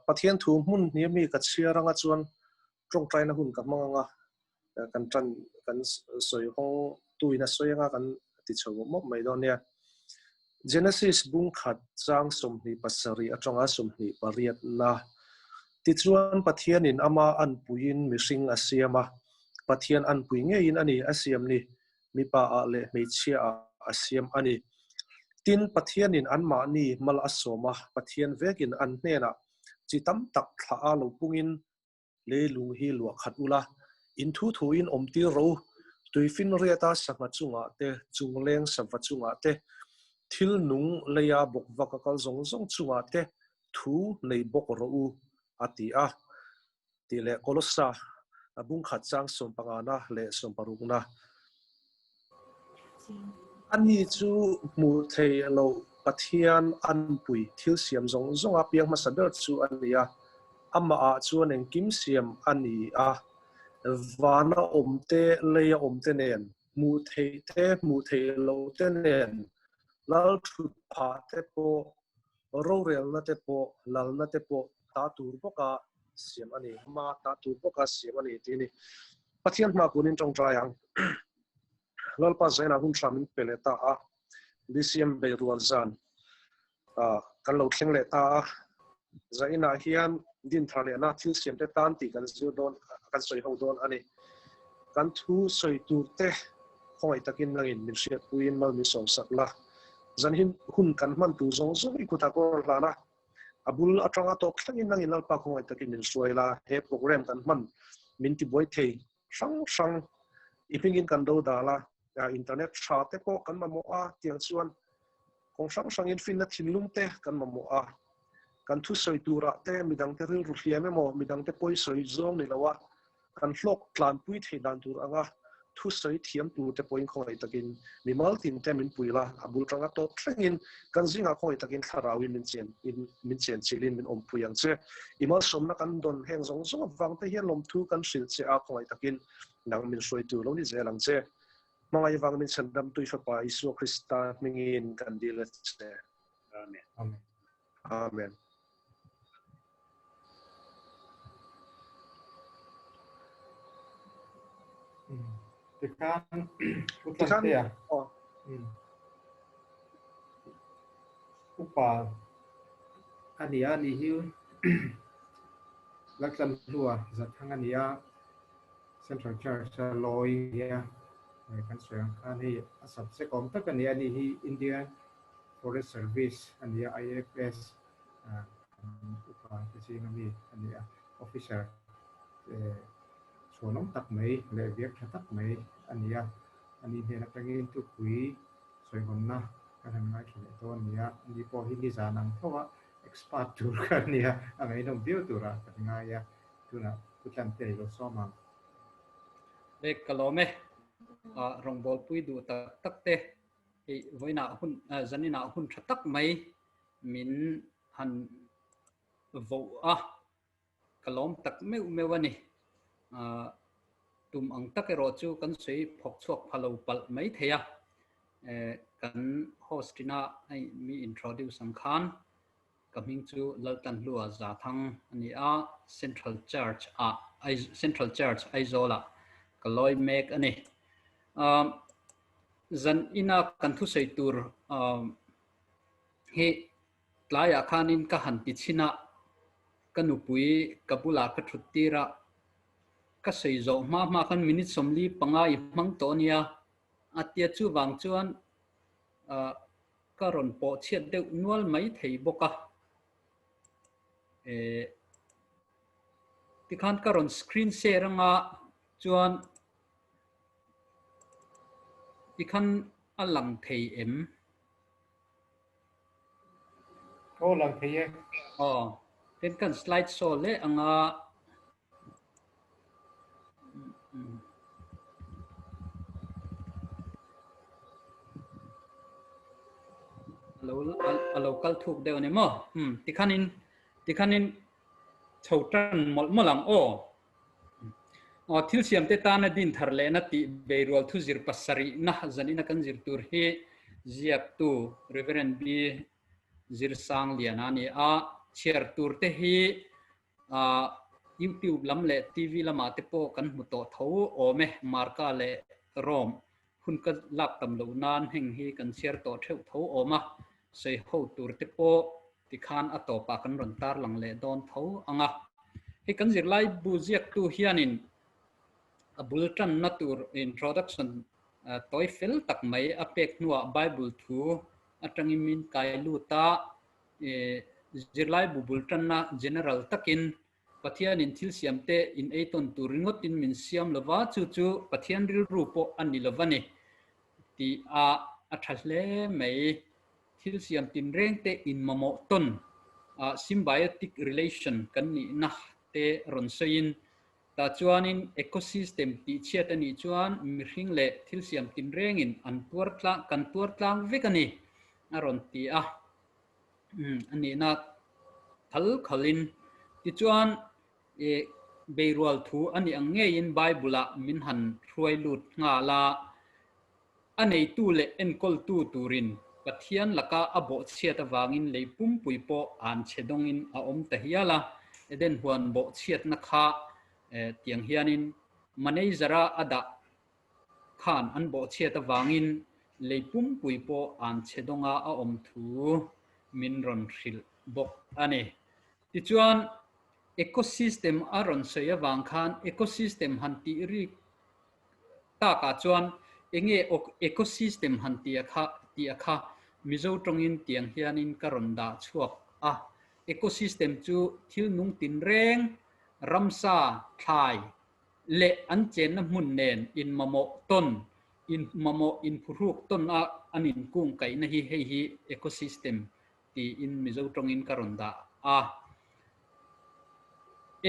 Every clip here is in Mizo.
Pathian thu hmun hnih ami ka chhiar anga chuan tawngtaina hun ka hmang anga kan tan kan sawi hawng tuin a sawi anga kan ti chho mawp mawp mai dawn nia. Genesis bung khat chang 27 atanga 28 na Tichuan Pathianin ama anpuiin mihring a siam a, Pathian anpui ngeiin a ni a siam ni, mipa ah leh hmeichhia ah a siam a ni. Tin, Pathianin anmahni mal a sawm a, Pathian vekin an hnenah chi tam tak thlah a lo pungin leilung hi luah khat ula, in thu thuin awm tir ro, tuifinriata sangha chungah te, chungleng sava chungah te, thil nung leia bawkvak a kal zawng zawng chungah te thu nei bawk rawh u, a ti a. Tih leh Kolossa bungkhat chang sawmpangana leh sawmparukna. Ani chu hmuh theih loh Pathian anpui thil siam zawng zawnga piang hmasa ber chu a ni a, amahah chuan engkim siam a ni a, vana awm te, leia awm te nen, hmuh theih te, hmuh theih loh te nen, lal thut phah te pawh, rorelna te pawh, lalna te pawh ta tur bawka siam a ni, ama ta tur bawka siam a ni tih a ni. Pathian hma kunin tawngtai ang. Lalpa zainah hun tha min pe leh ta a, BCM Beirual zan kan lo thleng leh ta a. Zainah hian din thar lehna thil siam te tan tih kan zir dawn, kan sawi ho dawn a ni. Kan thu sawi tur te khawngaih takin nangin min hriatpuiin mal min sawmsak la. Zan hin hun kan hman tur zawng zawng i kutah kawr hlan a, a bul atanga tawp thlengin nangin Lalpa khawngaih takin min hruai la, he program kan hman min tibuai thei hrang hrang i hmingin kan do dal a, internet tha te pawh kan mamawh a, tiang chuan kawng hrang hrangin finna thinlung te kan mamawh a, kan thusawi turah te midangte rilru hliam emaw midangte pawi sawi zawng ni lo a, Kan hlawk tlanpui theih dan tur anga thusawi thiam turte pawhin khawngaih takin mimal tinte min pui la, a bul tanga tawp thlengin kan zingah khawngaih takin thlarauin min chen in min chen chilhin min awmpui ang che. I malsawmna kan dawn heng zawng zawng avangte hian lawmthu kan hrilh che a, khawngaih takin nang min hruaitu lo ni zel ang che. Hmangaih vang min chhandamtui Fapa Isua Krista hmingin kan dil a che. Amen. Amen. Amen. Tikhan Utlantea. Upa ania ni hi Laltlan hlua Zathang ania Central Church a lawi ania kan sawi ang khan hei a subject awm tak ania ni hi Indian Forest Service a ni a, IFS upa te zinga mi a ni a, officer chhuanawm tak mai leh viak tha tak mai a ni a, ani hnen atangin tupui sawihawnna kan han ngaithla leh dawn a ni a, ani pawh hi nizan ang tho a expert tur kha a ni a, a ngaihnawm viau turah kan ngai a, tunah Pu Tlante i lo sawm ang. Le ka lawm e, rawngbawlpui duh tak tak te Hei vawiinah hun zaninah hun tha tak mai min han voh a, ka lawm tak meuh meuh a ni. Tum ang tak erawh chu kan sawi phawk chhuak pha lo palh mai thei a, kan host ina hei mi introduce ang khan ka hming chu Laltanhlua Zathang a ni a, Central Church ah Central Church Aizawl ah ka lawi mek a ni. Zan ina kan thusawi tur hi tlaiah khanin ka han ti chhin a, ka nupui ka bulah ka thut tir a, ka sawi zawh hma hma khan minute 45 i hmang tawh a nia, a tia chuvang chuan ka rawn pawh chhiat deuh nual mai thei bawk a. Tikhan ka rawn screen share anga chuan Tikhan a lang thei em? Aw lang thei e. Aw, tin kan slide show leh anga alo alo kal thuk deuh ani maw? Tikhanin tikhanin chho tan mawlh mawlh ang aw. Aw, thil siamte tana din thar lehna tih beirual thu zir pasarihna zanina kan zir tur hi ziaktu Reverend B. Zirsang Liana a ni a. Chhiar turte hi YouTube lam leh TV lamah te pawh kan hmu tawh tho awm e, Marka leh Rome hun ka lak tam loh nan heng hi kan chhiar tawh theuh tho awm a, sawi ho tur te pawh tikhan a tawpah kan rawn tarlang leh dawn tho ang a. Hei kan zirlai bu ziaktu hianin a bul tanna tur introduction tawi fel tak mai a pek hnuah Bible thu atangin min kai lut a, zirlai bu bul tanna general takin Pathianin thil siamte in ei tawn tur ringawtin min siam lova, chu chu Pathian rilru pawh a ni lova ni tih a a tha hle mai. Thil siam tinrengte in mamawh tawn symbiotic relation kan nihna te rawn sawiin tah chuanin ecosystem tih chhiat a nih chuan mihring leh thil siam tinrengin an tuar tlang kan tuar tlang vek a ni a rawn ti a. A nihna khal khalin tichuan i beirual thu a nih ang ngeiin Bible-ah min han hruai lut nghal a, a neitu leh enkawltu turin Pathian laka a bawhchhiat avangin lei pumpui pawh an chhe dawngin a awm ta hial a, Eden huan bawhchhiatna kha tiang hianin manager-a a dah khan an bawhchhiat avangin lei pumpui pawh an chhe dawnga a awm thu min rawn hrilh bawk a ni. Tichuan, ecosystem a rawn sawi avang khan ecosystem han tih rik takah chuan enge ecosystem han tih a kha tih a kha Mizo tawngin tiang hianin ka rawn dah chhuak a. Ecosystem chu thil nung tinreng, ramsa, thlai leh an chenna hmun nen inmamawh tawn, inmamawh inphuhruk tawn a an inkungkaihna hi hei hi ecosystem tiin Mizo tawngin ka rawn dah a.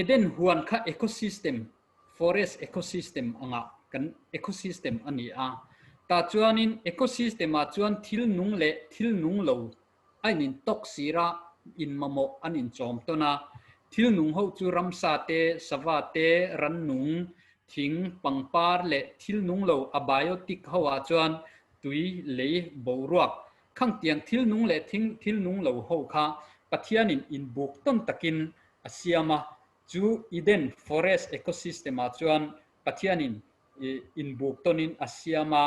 Eden huan kha ecosystem, forest ecosystem anga kan ecosystem a ni a. Tah chuanin ecosystem ah chuan thil nung leh thil nung lo a in intawk sir a, inmamawh an inchawm tawn a. Thil nung ho chu ramsa te, sava te, rannung, thing, pangpar leh thil nung lo abiotic ho ah chuan tui, lei, boruak Khangtiang thil nung leh thing thil nung lo ho kha Pathianin inbuk tawn takin a siam a, chu Eden Forest Ecosystem ah chuan Pathianin inbuk tawnin a siam a,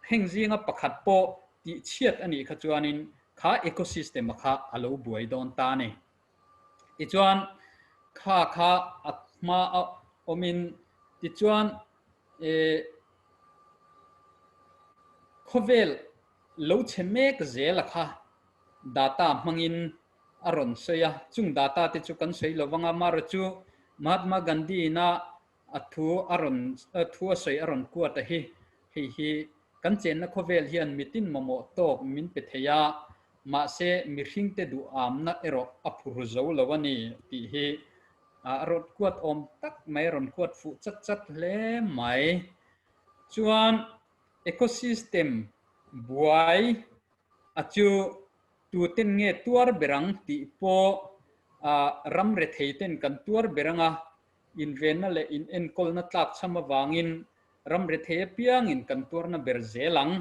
heng zinga pakhat pawh tihchhiat a nih kha chuanin kha ecosystem a kha a lo buai dawn ta a ni. Tichuan kha kha a hma a awmin tichuan khawvel Lo chhe mek zel a kha data hmangin a rawn sawi a, chung data te chu kan sawi lo vang a, Mara chu Mahatma Gandhi ina a thu a rawn thu a sawi a rawn kuat a hi, hei hi kan chenna khawvel hian mitin mamawh tawk min pe thei a, mahse mihringte duhamna erawh a phur zo lo a ni tih hi a rawn kuat awm tak mai, a rawn kuat fuh chat chat hle mai. Chuan Ecosystem buai a chu tuten nge tuar ber ang tih pawh ram rethei ten kan tuar ber ang a, invenna leh inenkawlna tlakchham avangin ram rethei apiangin kan tuarna ber zel ang,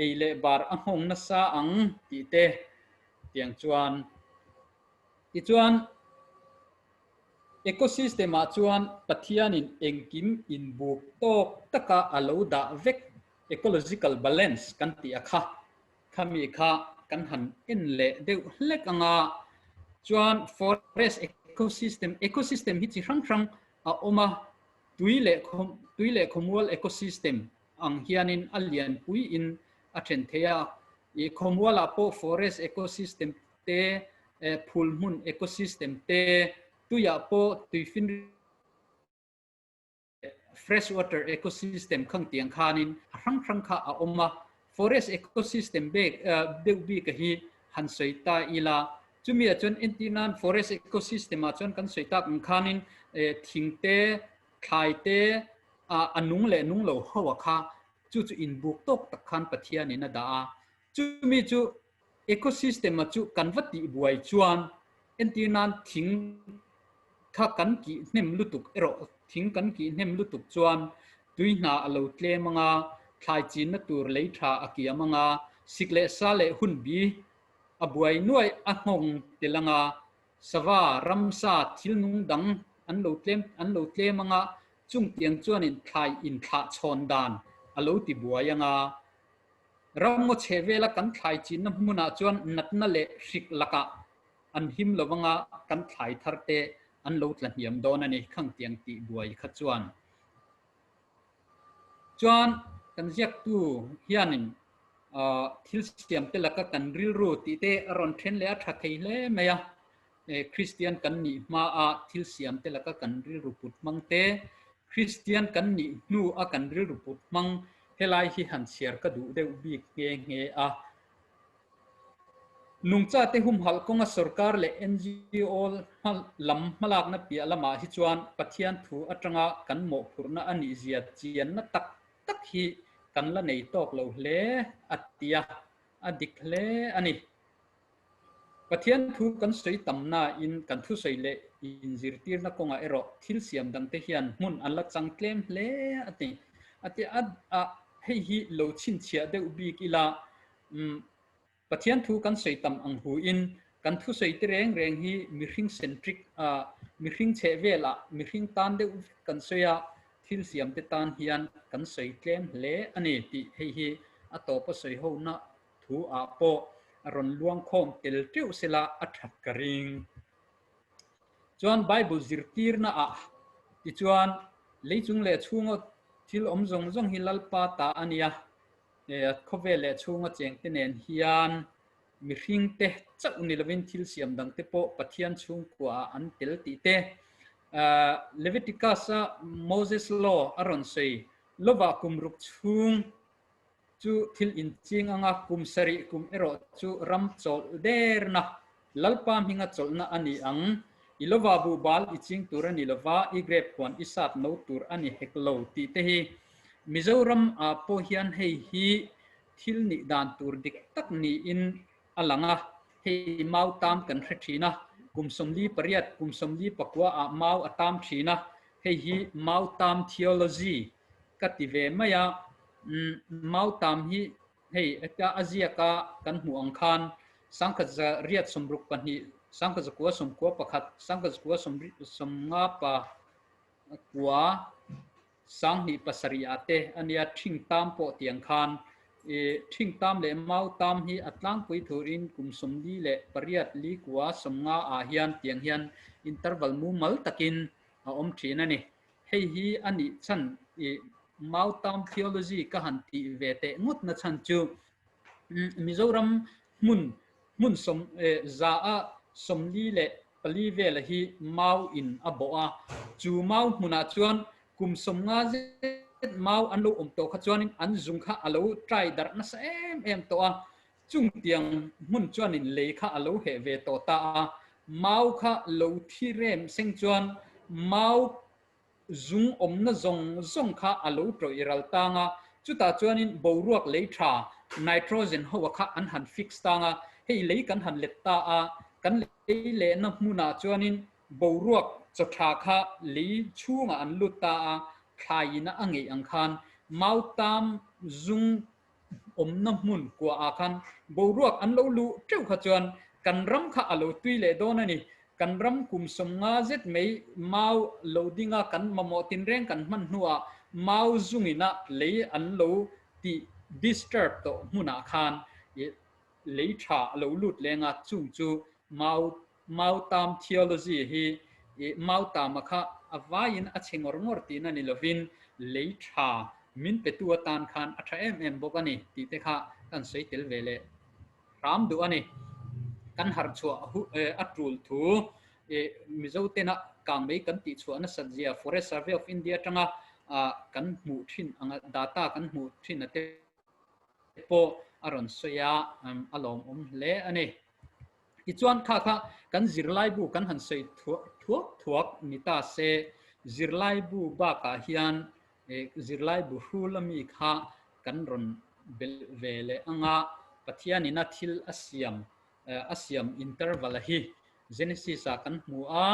ei leh bar a nghawng nasa ang tih te tiang chuan. Tichuan. Ecosystem ah chuan Pathianin engkim inbuk tawk taka a lo dah vek ecological balance kan tih a kha, khami kha kan han en leh deuh hlek ang a, chuan forest ecosystem, ecosystem hi chi hrang hrang a awm a, tui leh tui leh khawmual ecosystem ang hianin a lianpui in a then thei a, ih khawmual ah pawh forest ecosystem te, phul hmun ecosystem te, tuiah pawh tuifin fresh water ecosystem khang tiang khanin a hrang hrang kha a awm a. Forest ecosystem bek deuh bik a hi han sawi ta ila, chumi ah chuan entir nan forest ecosystem ah chuan kan sawi tak ang khanin thing te, thlai te, a nung leh nung lo ho a kha chu chu inbuk tawk tak khan Pathianin a dah a. Chumi chu Ecosystem a chu kan va tih buai chuan entir nan thing kha kan kih hnem lutuk erawh thing kan kih hnem lutuk chuan tui hna a lo tlem ang a, thlai chinna tur lei tha a kiam ang a, sik leh sa leh hun bi a buai nuaih a nghawng tel ang a. Sava, ramsa, thil nung dang an lo tlem an lo tlem anga chungtiang chuanin thlai inthlah chhawn dan a lo ti buai anga ramngaw chheh vela kan thlai chinna hmunah chuan natna leh hrik lakah an him lo anga kan thlai thar te an lo tla hniam dawn a ni khangtiang tih buai kha chuan. Chuan kan ziaktu hianin thil siam te laka kan rilru tih te a rawn then leh a tha thei hle mai a, Kristian kan nih hmaa thil siam te laka kan rilru put hmang te, Kristian kan nih hnu a kan rilru put hmang helai hi han chhiar ka duh deuh bik nghe nghe a. Nungchate humhalh kawnga sorkar leh NGO lam hmalakna piah lamah hi chuan Pathian thu atanga kan mawhphurhna a nih zia chianna tak tak hi kan la nei tawk lo hle a ti a, a dik hle a ni. Pathian thu kan sawi tamnain kan thusawi leh inzirtirna kawngah erawh thil siam dangte hian hmun an la chang tlem hle a ti. A ti a, hei hi lo chhinchhiah deuh bik ila Umm, Pathian thu kan sawi tam ang hu in kan thusawi te reng reng hi mihring centric a, mihring chheh vel ah mihring tan deuh vek kan sawi a, thil siam te tan hian kan sawi tlem hle a ni tih hei hi a tawp a sawi ho na thu ah pawh a rawn luang khawm tel teuh sela a that ka ring. Chuan Bible zirtirna ah tichuan leichung leh chhunga thil awm zawng zawng hi Lalpa ta a nia. Khawvel leh chhunga chengte nen hian mihringte chauh ni lovin thil siam dangte pawh Pathian chhungkuaah an tel tih te, Leviticus-a Moses Law a rawn sawi lovah kum ruk chhung chu thil inching anga kum sarih kum erawh chu ram chawlh derna Lalpa hminga chawlhna a ni ang. I lova buhbal i ching tur a ni lova, i grape huan i sat no tur a ni hek lo tih te hi Mizoram ah pawh hian hei hi thil nih dan tur dik tak niin a lang a. Hei mau tam kan hre thin a, kum 48, kum 49 ah mau a tam thin a, hei hi mau tam theology ka ti ve mai a. Mau tam hi Hei, heta a ziaka kan hmuh ang khan 1862, 1991, 1995 kua 2007 ah te a nia ṭhing tam pawh tiang khan i ṭhing tam leh mau tam hi a tlangpui thurin kum 48 li kua 50 ah hian tiang hian interval mumal takin a awm ṭhin a ni. Hei hi a nih chhan i Mautam Theology ka han tih ve teh ngawt na chhan chu Mizoram hmun hmun sawm za a 44 vela hi mau in a bawh a, chu mau hmunah chuan kum 50 zet mau an lo awm tawh kha chuanin an zung kha a lo try darh nasa em em tawh a, Chungtiang hmun chuanin lei kha a lo heh ve tawh ta a, mau kha lo thi rem seng chuan mau zung awmna zawng zawng kha a lo tawih ral tang a, chutah chuanin boruak lei tha nitrogen ho kha an han fix tang a, hei lei kan han let ta a, kan lei lehna hmunah chuanin boruak chaw tha kha lei chhungah an lut ta a, thlaiin a ngeih ang khan mau tam zung awmna hmun kuaah khan boruak an lo luh teuh kha chuan kan ram kha a lo tui leh dawn a ni. Kan ram kum 50 zet mai mau lo dinga kan mamawh tinreng kan hman hnuah mau zungina lei an lo tih disturb tawh hmunah khan lei tha a lo lut leng a, chung chu mau Mautam theology hi i Mautama kha a vaiin a chhe ngawr ngawr tihna ni lovin lei tha min petu atan khan a tha em em bawk a ni tih te kha kan sawi tel ve leh hram duh a ni. Kan harh chhuah a tul thu i Mizo tena kangmei kan tih chhuah nasat zia Forest Survey of India atanga kan hmuh thin anga data kan hmuh thin a te pawh a rawn sawi a, a lawmawm hle a ni. Tichuan kha kha kan zirlaibu kan han sawi thuak thuak thuak ni ta se, zirlaibu bakah hian zirlaibu hrul ami kha kan rawn belh ve leh ang a, Pathianin a thil a siam a siam interval a hi Genesis ah kan hmu a,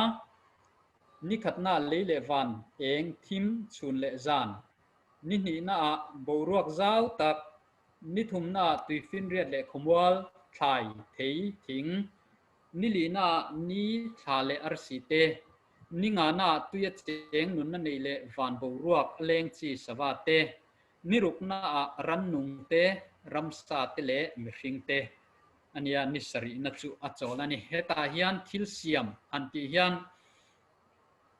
nikhatna lei leh van eng thim chhun leh zan, ni hnihna ah boruak zau tak Ni thumnaah tuifinriat leh khawmual, thlai, thei, thing. Ni lihnaah ni thla leh arsi te, ni nganaah tuia cheng nunna nei leh van boruak a leng chi sava te, ni ruknaah rannung te, ramsa te leh mihring te a nia, ni sarihna chu a chawl a ni. Hetah hian thil siam han tih hian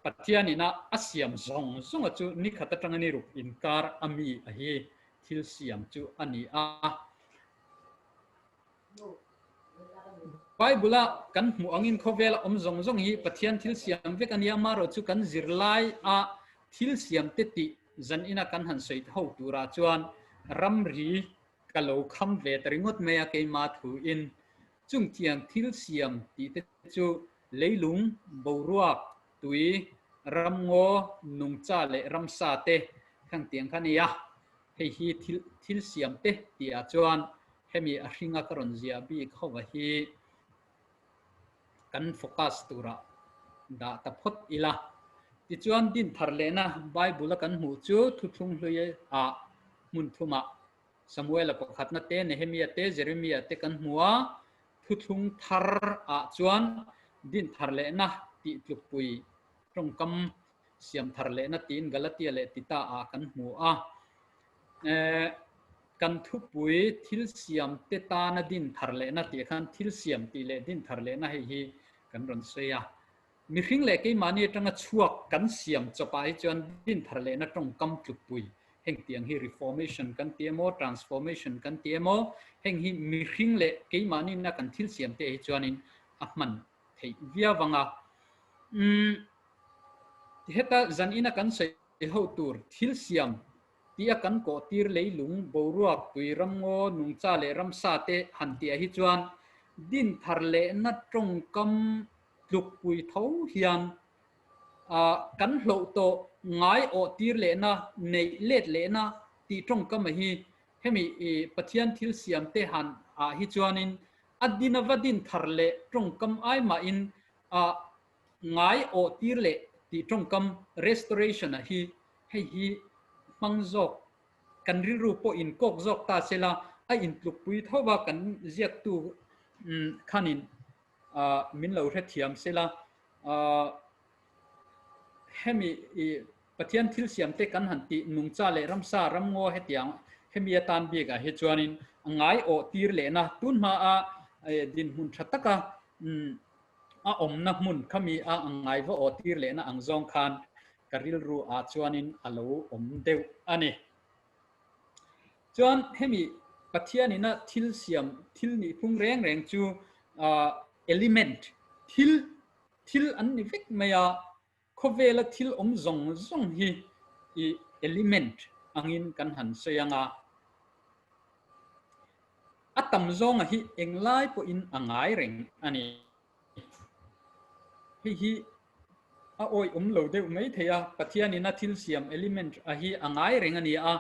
Pathianin a a siam zawng zawnga chu ni khat atanga ni ruk inkar a mi a hi thil siam chu a ni a. Bible-a kan hmuh angin khawvela awm zawng zawng hi Pathian thil siam vek a nia, amaherawh chu kan zirlai a thil siam te tih zan ina kan han sawi ho turah chuan ramri ka lo kham ve ta ringawt mai a keima thuin chungtiang thil siam tih te chu leilung, boruak, tui, ramngaw, nungcha leh ramsa te khangtiang kha a ni a. Hei hi thil thil siam te tih ah chuan hemi a hringa ka rawn ziah bik ho a hi kan focus turah dah ta phawt ila. Tichuan din thar lehna Bible a kan hmuh chu thuthlung hlui ah hmun thumah Samuela pakhatna te, Nehemia te, Jeremia te kan hmu a, thuthlung thar ah chuan din thar lehna tih tlukpui tawngkam siam thar lehna tiin Galatia leh Tita ah kan hmu a. Kan thupui thil siam te tana din thar lehna tih khan thil siam tih leh din thar lehna hei hi kan rawn sawi a. Mihring leh keimahni atanga chhuak kan siam chawpah hi chuan din thar lehna tawngkam tlukpui heng tiang hi reformation kan ti emaw transformation kan ti emaw heng hi mihring leh keimahni na kan thil siam te hi chuanin a hman theih viau ang a. Umm heta zan ina kan sawi ho tur thil siam tih a kan kawh tir leilung boruak tui ramngaw nungcha leh ramsa te han tih ah hi chuan din thar lehna tawngkam tlukpui tho hian ah kan hloh tawh ngai awh tir lehna neih let lehna tih tawngkam a hi hemi Pathian thil siam te han ah hi chuanin a din a va din thar leh tawngkam ai mahin a ngai awh tir leh tih tawngkam restoration a hi hei hi hmang zawk kan rilru pawh in kawk zawk ta se la a intlukpui tho va kan ziaktu khanin min lo hrethiam se la Hemi i Pathian thil siam te kan han tih nungcha leh ramsa ramngaw hetiang hemi atan bik ah hi chuanin a ngai awh tir lehna tun hma a dinhmun tha taka a awmna hmun khami a ngai va awh tir lehna ang zawng khan ka rilru ah chuanin a lo awm deuh a ni. Chuan hemi Pathianina thil siam thil nihphung reng reng chu element thil Thil an ni vek mai a, khawvela thil awm zawng zawng hi i element angin kan han sawi ang a. A tam zawnga hi englai pawhin a ngai reng a ni. Hei hi a awih awm lo deuh mai thei a, Pathianin a thil siam element a hi a ngai reng a ni a.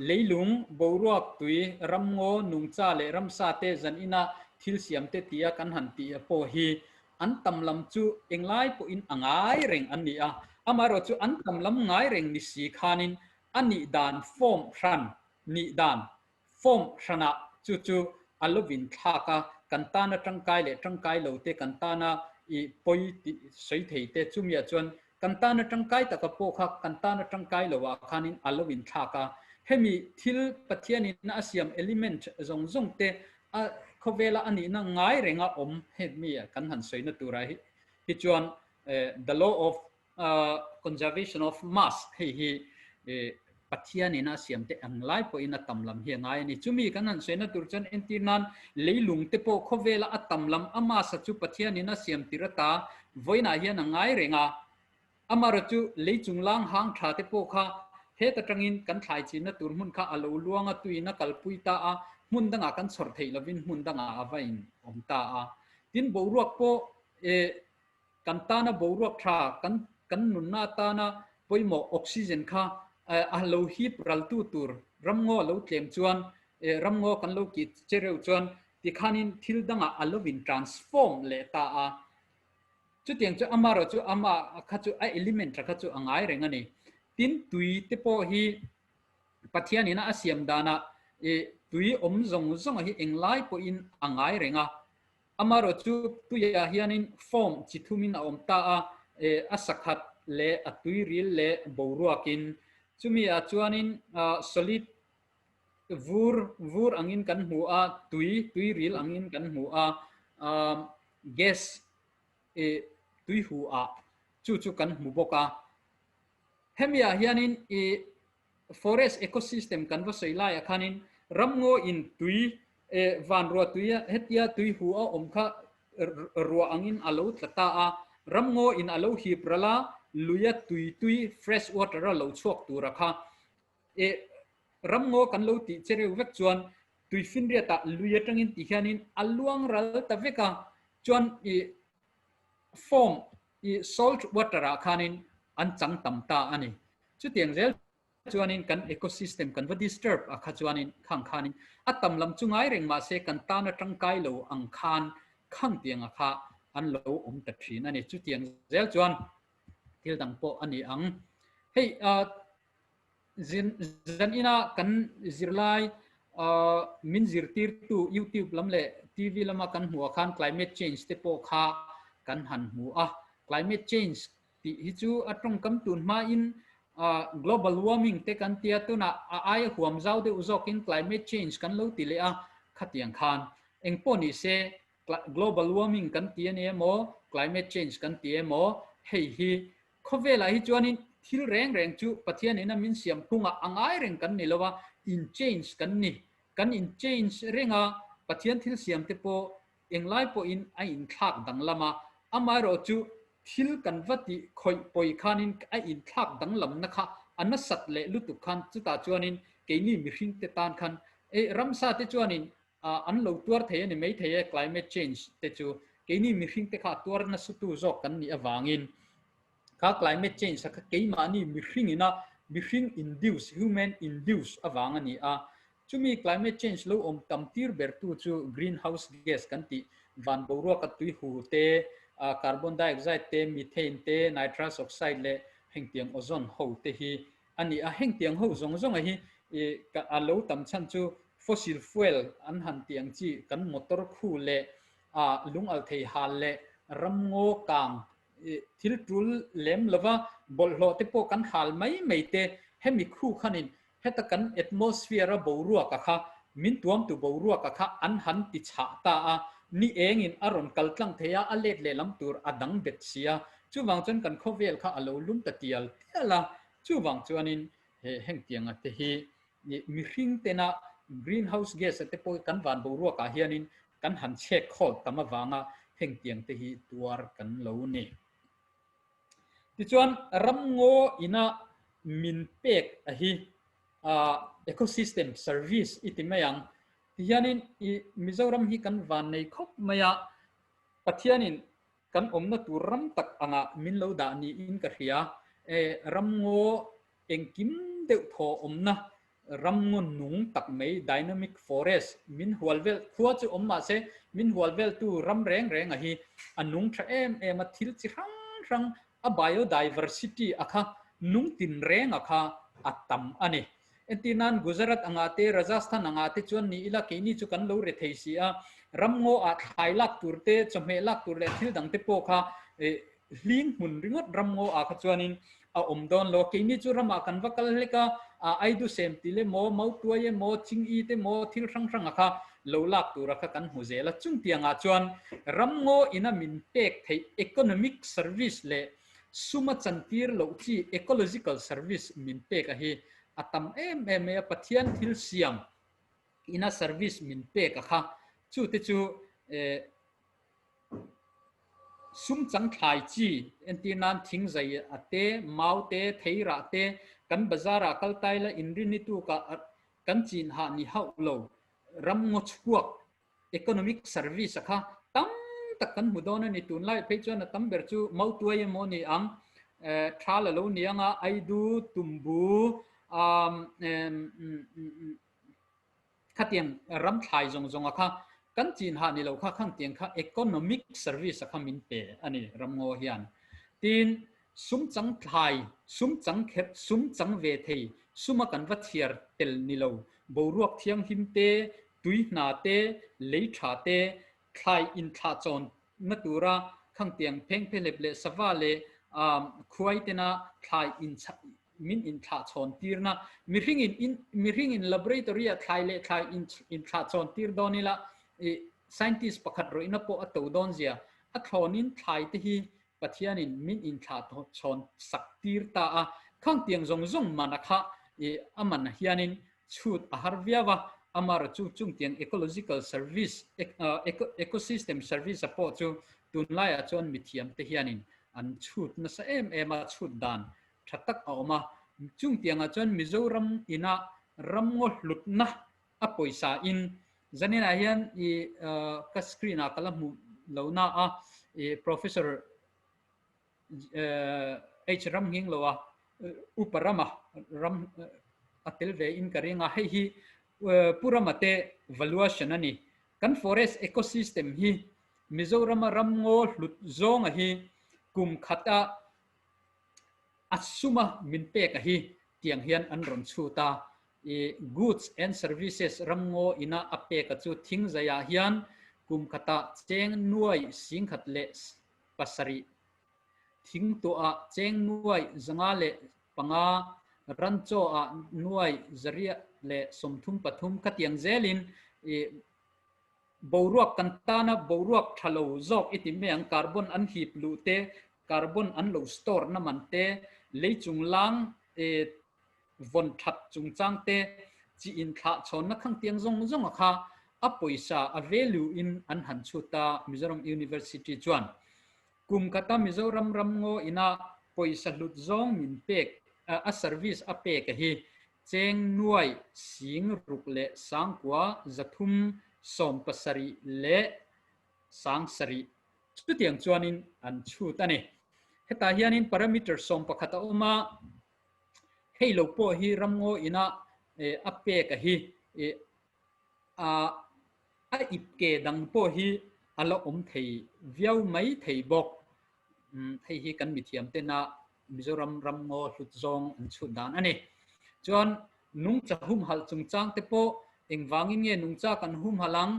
Leilung, boruak, tui, ramngaw, nungcha leh ramsa te zanina thil siam te tia kan han tih pawh hi An tam lam chu englai pawhin a ngai reng an ni a, amaherawh chu an tam lam ngai reng ni si khanin a nih dan form hran, nih dan form hranah chu chu a lovin thlak a, kan tana tangkai leh tangkai lo te, kan tana i pawi tih sawi thei te, chumiah chuan kan tana tangkai taka pawh kha kan tana tangkai lo ah khanin a lovin thlak a. Hemi thil Pathianin a siam element zawng zawng te A khawvela a nihna ngai renga awm hemi kan han sawina turah hi chuan the law of conservation of mass hei hi Pathianin a siam te ang lai pawhin a tam lam hi a ngai a ni. Chumi kan han sawina tur chuan entir nan leilung te pawh khawvela a tam lam a mass a chu Pathianin a siam tir ata vawiinah hian a ngai reng a. Amaherawh chu lei chunglang hang tha te pawh kha het atangin kan thlai chinna tur hmun kha a lo luang a, tuiin a kalpui ta a, hmun dangah kan chhawr theih lovin hmun dangah a va in awm ta a. Tin, boruak pawh eh kan tana boruak tha, kan kan nunna atana pawimawh oxygen kha a lo hip raltu tur ramngaw a lo tlem chuan eh ramngaw kan lo kih che reuh chuan tikhanin thil dangah a lo in transform leh ta a. Chutiang chu amaherawh chu ama kha chu a element tha kha chu a ngai reng a ni. Tin, tui te pawh hi Pathian ina a siam danah i tui awm zawng zawng hi englai pawhin a ngai reng a. Amaherawhchu tuiah hianin form chi thumin a awm ta a, a sakhat leh a tuiril leh boruakin. Chumi ah chuanin solid vur vur angin kan hmu a, tui tuiril angin kan hmu a, gas tuihu ah chu chu kan hmu bawk a. Hemi ah hianin i forest ecosystem kan va sawi laiah khanin ramngaw in tui van ruah tui hetia tui hu a awm kha ruah angin a lo tla ta a, ramngaw in a lo hip ral a, luia tui tui fresh water a lo chhuak tura kha ramngaw kan lo tih che reuh vek chuan tui finriatah lui atangin ti hianin a luang ral ta vek a, chuan i form i salt water ah khanin an chang tam ta a ni. Chutiang zel chuanin kan ecosystem kan va disturb a kha chuanin khang khanin a tam lam chu ngai reng mahse kan tan a tangkai lo ang khan khang tianga kha an lo awm ta thin a ni. Chutiang zel chuan thil dang pawh a ni ang. Hei Zan ina kan zirlai min zirtirtu YouTube lam leh TV lama kan hmuh ah khan climate change te pawh kha kan han hmu a. Climate change tih hi chu a tawngkam tun hmain global warming te kan tia tunah a aia huam zau deuh zawkin climate change kan lo ti leh a khatiang khan. Engpawh ni se global warming kan ti a ni emaw climate change kan ti emaw hei hi Khawvelah hi chuanin thil reng reng chu Pathianin a min siam phungah a ngai reng kan ni lo a, in change kan ni. Kan in change reng a, Pathian thil siam te pawh englai pawhin a inthlak danglam a, amaherawh chu thil kan va tih khawih pawi khanin a inthlak danglamna kha a nasat leh lutuk khan chutah chuanin keini mihring te tan khan eh ramsa te chuanin an lo tuar thei a ni maithei e climate change te chu keini mihring te kha tuar nasa tu zawk kan nih avangin kha climate change kha keimahni mihring ina mihring induce human induce avang a ni a chumi climate change lo awm tam tir ber tu chu greenhouse gas kan tih van boruaka tui hu te carbon dioxide te methane te nitrous oxide leh hengtiang ozone ho te hi A ni a, hengtiang ho zawng zawnga hi a lo tam chhan chu fossil fuel an han tih ang chi kan motor khu leh lungalthei hal leh ramngaw kang thil tul lem lova bawlhhlawh te pawh kan hal mai mai te hemi khu khanin heta kan atmosphere a boruaka kha min tuamtu boruaka kha an han ti chhah ta a, ni engin a rawn kal tlang thei a, a let lehlam tur a dang bet si a, chuvang chuan kan khawvel kha a lo lum ta tial tial a, chuvang chuanin he hengtianga te hi mihring tena greenhouse gas a te pawh kan van boruakah hianin kan han chhek khawl tam avanga hengtiang te hi tuar kan lo ni. Tichuan ramngaw ina min pek a hi ecosystem service i ti mai ang. Tihianin i Mizoram hi kan van nei khawp mai a, Pathianin kan awmna tur ram tak angah min lo dah niin ka hria. E ramngaw engkim deuh thaw awmna ramngaw nung tak mai dynamic forest min hual vel khua chu awm mahse min hual veltu ram reng reng a hi a nung tha em em a thil chi hrang hrang a biodiversity a kha nung tin reng a kha a tam a ni. Entir nan Gujarat anga te Rajasthan anga te chuan ni ila keini chu kan lo re thei si a ramngaw ah thlai lak tur te chawhmeh lak tur leh thil dang te pawh kha hling hmun ringawt ramngaw ah kha chuanin a awm dawn lo. Keini chu ramah kan va kal hlek a, Aidu sem til emaw, Mautuai emaw, Ching'i te emaw thil hrang hranga kha lo lak tura kha kan hmu zel a. Chungtiangah chuan ramngaw ina min pek theih economic service leh suma chantir loh chi ecological service min pek a hi a tam em em mai a. Pathian thil siam ina service min pek a kha chute chu Sum chang thlai chi, entir nan thingzai a te, mau te, theirah te, kan bazar ah kal tai la inrinni tukah kan chin hah ni hauh lo, ram ngaw chhuak, economic service a kha tam tak kan hmu dawn a ni. Tunlai phei chuan a tam ber chu mautuai emaw ni ang, thal a lo ni ang a, aidu, tumbu, Khatiang ram thlai zawng zawnga kha kan chin hah ni lo kha khangtiang kha economic service a kha min pe a ni ramngaw hian. Tin, sum chang thlai, sum chang kher, sum chang ve thei, suma kan va chhiar tel ni lo, boruak thianghlim te, tui hna te, lei tha te, Thlai inthlah chawn na tura khangtiang phengphehlep leh sava leh khuai tena thlai min inthlah chhawn tirna mihring in mihring in laboratory ah thlai leh thlai inthlah chhawn tir dawn ila scientist pakhat rawihna pawh a to dawn zia a thlawnin thlai te hi Pathianin min inthlah chhawn sak tir ta a, khangtiang zawng zawng man a kha a man hianin chhut a har viau a, amarawh chu chungtiang ecological service, ecosystem service a pawh chu tunlaiah chuan mithiam te hianin an chhut nasa em em a, chhut dan tha tak a awm a, chungtiangah chuan Mizoram ina ramngaw hlutna a pawisa in zaninah hian i ka screen ah ka la hmuh lo na a i Professor H ram nghing lo a upa rama ram a tel ve in ka ring a hei hi Pu Rama te valuation a ni kan forest ecosystem hi Mizorama ramngaw hlut zawnga hi kum khata a suma min pek a hi tiang hian an rawn chhut a I goods and services ramngaw ina a pek a chu thingzaiah hian kum khatah cheng nuai singkhat leh pasarih, thingtuahah cheng nuai 505, ranchawah nuai 233 khatiang zelin i boruak kan tana boruak tha lo zawk i ti mai ang, carbon an hip luh te, carbon an lo store na man te, leichung lang i vawn that chungchang te, chi inthlah chhawnna khangtiang zawng zawng a kha a pawisa a value in an han chhut a Mizoram University chuan kum khata Mizoram ramngaw ina pawisa hlut zawng min pek a service a pek a hi cheng nuai sing ruk leh sangkua 370 leh 7000 chutiang chuanin an chhut a ni. Hetah hianin parameter 11 a awm a. Hei lo pawh hi ramngaw ina a pek a hi a ip ke dang pawh hi a la awm thei viau mai thei bawk. Hei hi kan mithiam tena Mizoram ramngaw hlut zawng an chhut dan a ni. Chuan nungcha humhalh chungchang te pawh engvangin nge nungcha kan humhalh ang?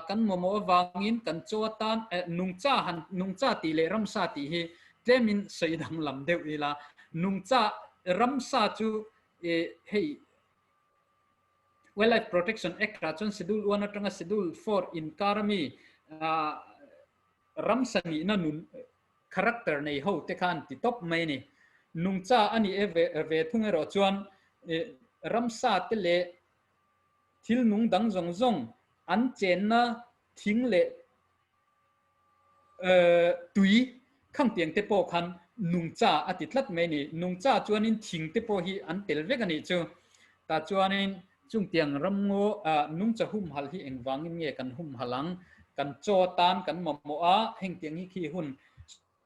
Kan mamawh avangin kan chaw atan nungcha han nungcha tih leh ramsa tih hi tlemin sawi danglam deuh ila. Nungcha ramsa chu hei Wildlife Protection Act ah chuan Schedule 1 atanga Schedule 4 inkar ami ramsa nihna nun character nei ho te kha an ti tawp mai a ni. Nungcha a nih ve thung erawh chuan ramsa te leh Thil nung dang zawng zawng an chenna thing leh tui khangtiang te pawh khan nungcha a ti tlat mai a ni. Nungcha chuanin thing te pawh hi an tel vek a nih chu. Tah chuanin chungtiang ramngaw nungcha humhalh hi engvangin nge kan humhalh ang? Kan chaw atan kan mamawh a, hengtiang hi khi hun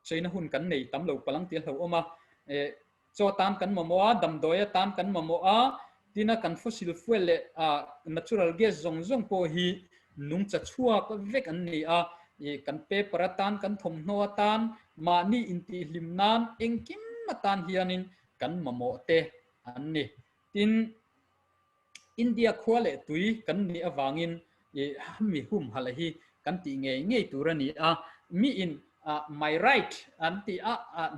Sawiina hun kan nei tam lo palang tih a hlauhawm a, chaw atan kan mamawh a, damdawi atan kan mamawh a, tina kan fossil fuel leh natural gas zawng zawng pawh hi nungcha chhuak vek an ni a, kan paper atan, kan thawmhnaw atan, mahni intihhlim nan engkim atan hianin kan mamawh te an ni. Tin, India khua leh tui kan nih avangin mi humhalh hi kan tih ngei ngei tur a ni a. Miin my right an tih a,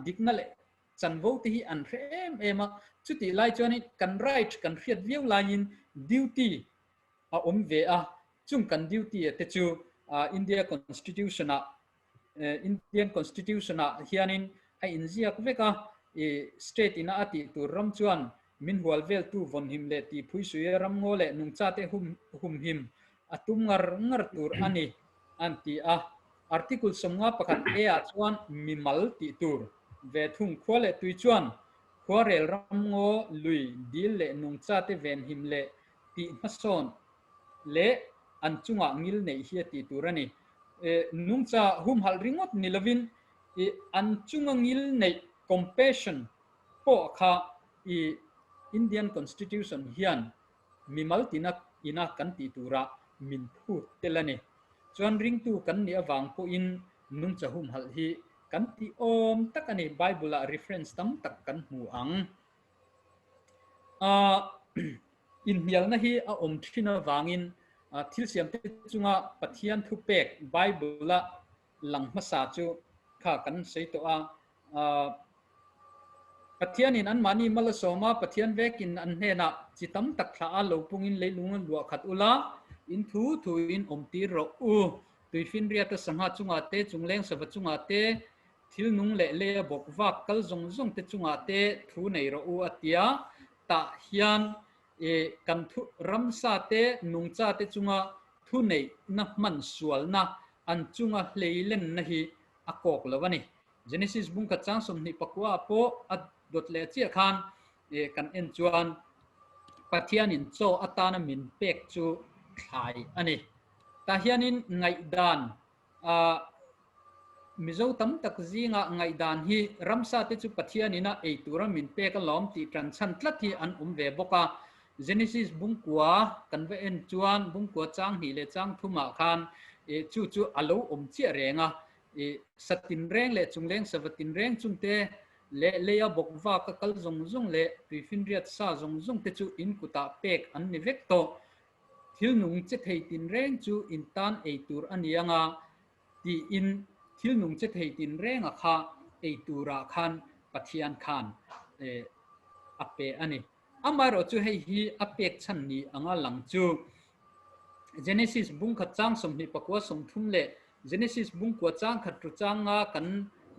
dikna leh chanvo te hi an hre em em a. Chutih lai chuanin kan right kan hriat viau laiin duty a awm ve a. Chung kan duty a te chu India Constitution ah Indian Constitution ah hianin a inziak vek a, state ina a tih tur ram chuan min hual veltu vawnhim leh tihphuisuia ramngaw leh nungchate humhim a tum ngar ngar tur a ni an ti a. Article 51 A ah chuan mimal tih tur ve thung khua leh tui chuan khuarel ramngaw lui dil leh nungchate venhim leh tih hmasawn leh an chungah ngil neih hi a tih tur a ni. Nungcha humhalh ringawt ni lovin an chunga ngil neih, compassion, pawh kha i Indian Constitution hian mimal tina ina kan tih turah min phut tel a ni. Chuan ringtu kan nih avang pawhin nungcha humhalh hi kan tih awm tak a ni. Bible-ah reference tam tak kan hmu ang. Inhnialna hi a awm thin avangin Thil siamte chunga Pathian thupek Bible-a lang hmasa chu kha kan sawi tawh a. Pathianin anmahni mal a sawm a, Pathian vekin an hnenah chi tam tak thlah a, lo pungin leilung a luah khat ula, in thu thuin awm tir rawh u. Tuifinriata sangha chungah te, chungleng sava chungah te, thil nung leh lei a bawk vak kal zawng zawng te chungah te thu nei rawh u a tia, tah hian kan thu ramsa te, nungcha te chunga thu neihna hman sualna an chunga hleilenna hi a kawk lo a ni. Genesis bungkhat chang 24 ah pawh a dawt leh chiah khan kan en chuan Pathianin chaw atana min pek chu thlai a ni. Tah hianin ngaihdan Mizo tam tak zinga ngaihdan hi ramsa te chu Pathianin a ei tura min pek alawm tih tan chhan tlat hi an awm ve bawk a. Genesis bungkua kan va en chuan bungkua chang hnih leh chang thumah khan chu chu a lo awm chiah reng a. Sa tinreng leh chungleng sava tinreng chungte leh leia bawk vak a kal zawng zawng leh tuifinriat sa zawng zawng te chu in kutah pek an ni vek tawh. Thil nung che thei tinreng chu in tan ei tur a ni anga tiin thil nung che thei tinrenga kha ei turah khan Pathian khan a pe a ni. Amaherawh chu hei hi a pek chhan ni anga lang chu Genesis bungkhat chang 29 30 leh Genesis bungkua chang khat ru changa kan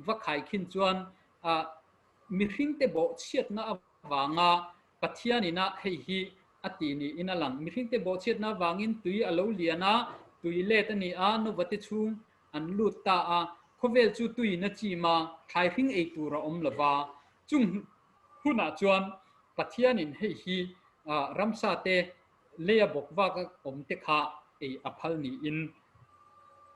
va khaikhin chuan mihringte bawhchhiatna avanga Pathianin a hei hi a ti niin a lang. Mihringte bawhchhiatna avangin tui a lo lian a, tui let a ni a, Novate chhung an lut ta a, khawvel chu tuiin a chim a, thlai hring ei tur a awm lo va. Chung hunah chuan Pathianin hei hi ramsate leia bawk vak a awm te kha ei a phal niin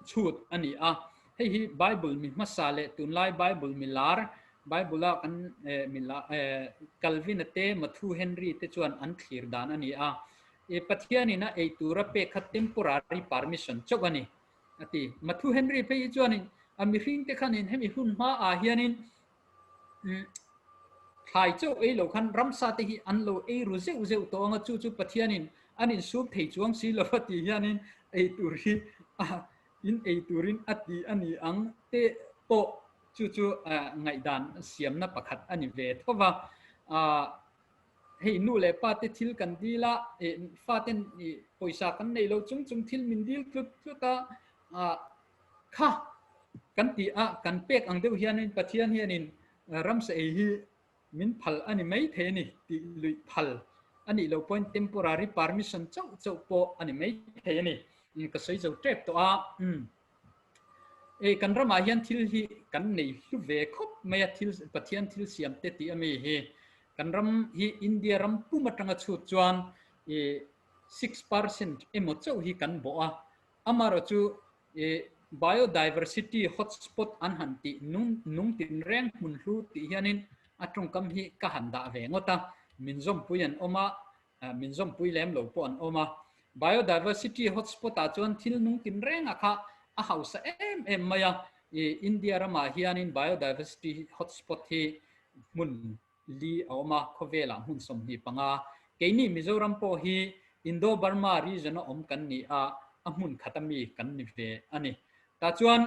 chhut a ni a. Hei hi Bible mi hmasa leh tunlai Bible mi lar, Bible-a kan mi Calvin-a te, Matthew Henry te chuan an thlir dan a ni a. Pathianin a ei tura pek kha temporary permission chauh a ni, a ti. Matthew Henry phei hi chuanin a mihringte khanin hemi hun hmaah hianin Thlai chauh ei lo khan ramsa te hi an lo ei ru zeuh zeuh tawh ang a, chu chu Pathianin an insum thei chuang si lo a tih hianin ei tur hi in ei turin a ti a ni ang te pawh chu chu ngaihdan siamna pakhat a ni ve tho va. Hei nu leh pa te thil kan dil a, faten pawisa kan nei lo chung chung thil min dil tlut tlut a, Kha kan ti a, kan pek ang deuh hianin Pathian hianin ramsa ei hi min phal a ni mai thei a ni tih luih phal a nih loh pawhin temporary permission chauh chauh pawh a ni mai thei a ni. Ka sawi zo tep tawh a. Ei kan ramah hian thil hi kan nei hlu ve khawp mai a, thil Pathian thil siam te tih a mi hi. Kan ram hi India ram pum atanga chhut chuan 6% emaw chauh hi kan bawh a. Amaherawh chu biodiversity hotspot an han tih nung tinreng hmun hlu tih hianin a tawngkam hi ka han dah ve ngawt a, min zawmpui an awm a, min zawmpui lem lo pawh an awm a. Biodiversity hotspot ah chuan thil nung tinrenga kha a hausa em em mai a, India ramah hianin biodiversity hotspot hi hmun li a awm a, khawvelah hmun 25. Keini Mizoram pawh hi Indo-Burma region a awm kan ni a, a hmun khat a mi kan ni ve a ni. Tah chuan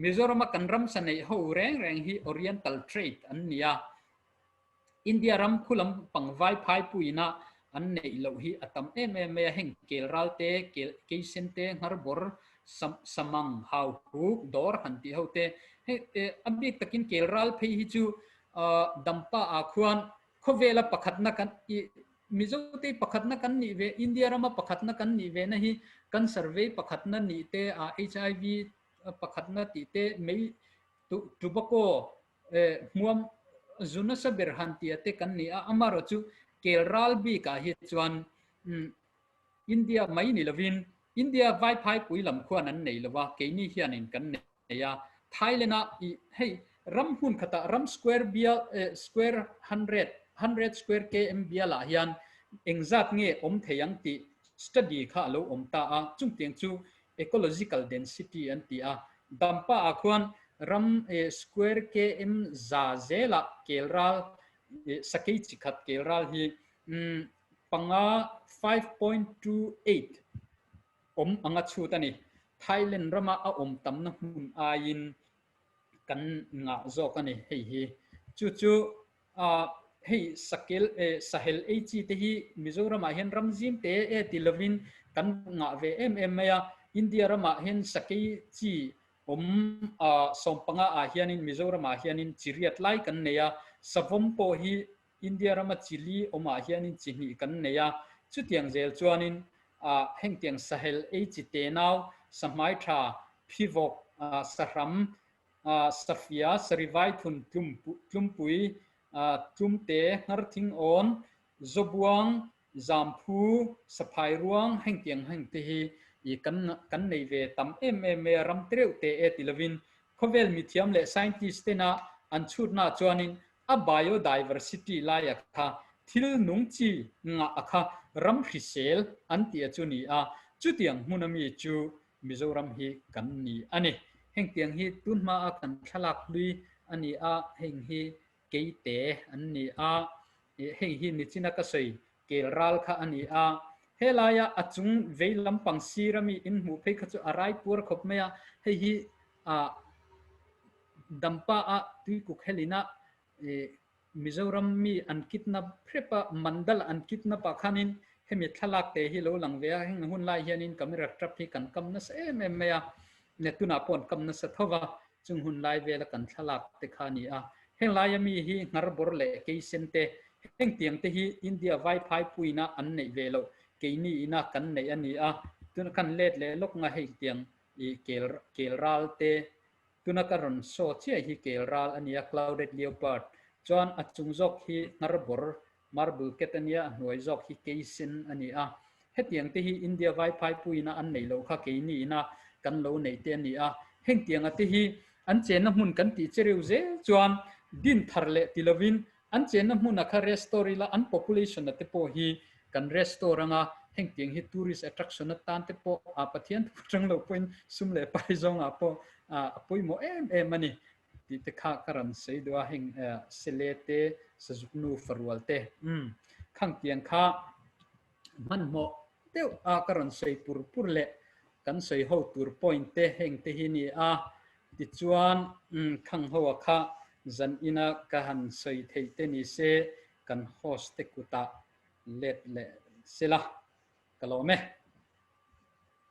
Mizorama kan ramsa neih ho reng reng hi Oriental trade an ni a, India ram khu lam pang vai phaipuina an neih loh hi a tam em em mai a, heng kel ral te, kel keisen te, ngharbawr, samang, hauhuk, dawr han tih ho te, hei a bik takin kel ral phei hi chu Dampa ah khuan khawvela pakhatna kan i Mizote pakhatna kan nih ve, India rama pakhatna kan nih ve na hi kan survey pakhatna nih te ah HIV pakhatna tih te mei tobacco hmuam zu nasa ber han tia te kan ni a, amaherawh chu kel ral bik ah hi chuan India mai ni lovin India vaiphaipui lam khuan an nei lova keini hianin kan nei. nei a, Thailand ah i hei ram hmun khatah ram square bial square hundred hundred square km bial ah hian engzat nge awm thei ang tih study kha a lo awm ta a, chungtiang chu ecological density an ti a, Dampa ah khuan ram square km za zelah kelral sakei chi khat kelral hi panga 5.28. awm anga chhut a ni. Thailand rama a awm tamna hmun aiin kan ngah zawk a ni hei hi. Chu chu hei sakel sahel ei chi te hi Mizoramah hian ram zim te e ti lovin kan ngah ve em em mai a. India ramah hian sakei chi awm sawmpanga ah hianin Mizoramah hianin chi riat lai kan nei a. Savawm pawh hi India rama chi li awmah hianin chi hnih kan nei a. Chutiang zel chuanin hengtiang sahel ei chi tenau, sahmai tha, phivawk, sahram, safia, sarivai thun tlumpui, tlumte, hngarthing awn, zawbuang, zamphu, saphai ruang hengtiang hengte hi kan nei ve tam em em mai a, ram tereuh te e ti lovin khawvel mithiam leh scientist tena an chhutna chuanin a biodiversity laia kha thil nung chi ngah a kha ram hrisel an tih a chu ni a, chutiang hmun ami chu Mizoram hi kan ni a ni. Hengtiang hi tun hmaa kan thlalak hlui a ni a, heng hi keite an ni a, heng hi nichina ka sawi kel ral kha a ni a. Helaia a chung vei lampang sir ami inhmuh phei kha chu a rai puar khawp mai a, hei hi Dampa a tuikuk helina Mizoram mi an kidnap hrep a, Mandal an kidnap ah khanin hemi thlalak te hi lo lang ve a, heng hun lai hianin camera trap hi kan kam nasa em em mai a, tunah pawh an kam nasa tho va, chung hun lai vela kan thlalak te kha a ni a. Heng laia mi hi Ngharbawr leh Keisen te, heng tiang te hi India vai phaipuina an neih ve loh, keini ina kan neih a ni a, tuna khan let leh lawk nga hei tiang i kel kel ral te tuna ka rawn saw chiah hi kel ral a nia clouded leopard chuan a chung zawk hi hnarbawr marble cat a nia a hnuai zawk hi keisen a ni a hetiang te hi India vai phaipuina an neih loh kha keini ina kan lo neih te a ni a hengtianga te hi an chenna hmun kan tih chereu zel chuan din thar leh ti lovin An chenna hmuna kha restore ila an population a te pawh hi kan restore anga hengtiang hi tourist attraction atan te pawh a Pathian thu atang lo pawhin sum leh pai zawngah pawh a pawimawh em em a ni tih te kha ka rawn sawi duh a heng sele te sazuknu farual te umm khangtiang kha hmanhmawh deuh a ka rawn sawi pur pur leh kan sawi ho tur point te heng te hi ni a tichuan khang ho a kha zan ina ka han sawi theih te ni se kan host te kutah let leh sela ka lawm e.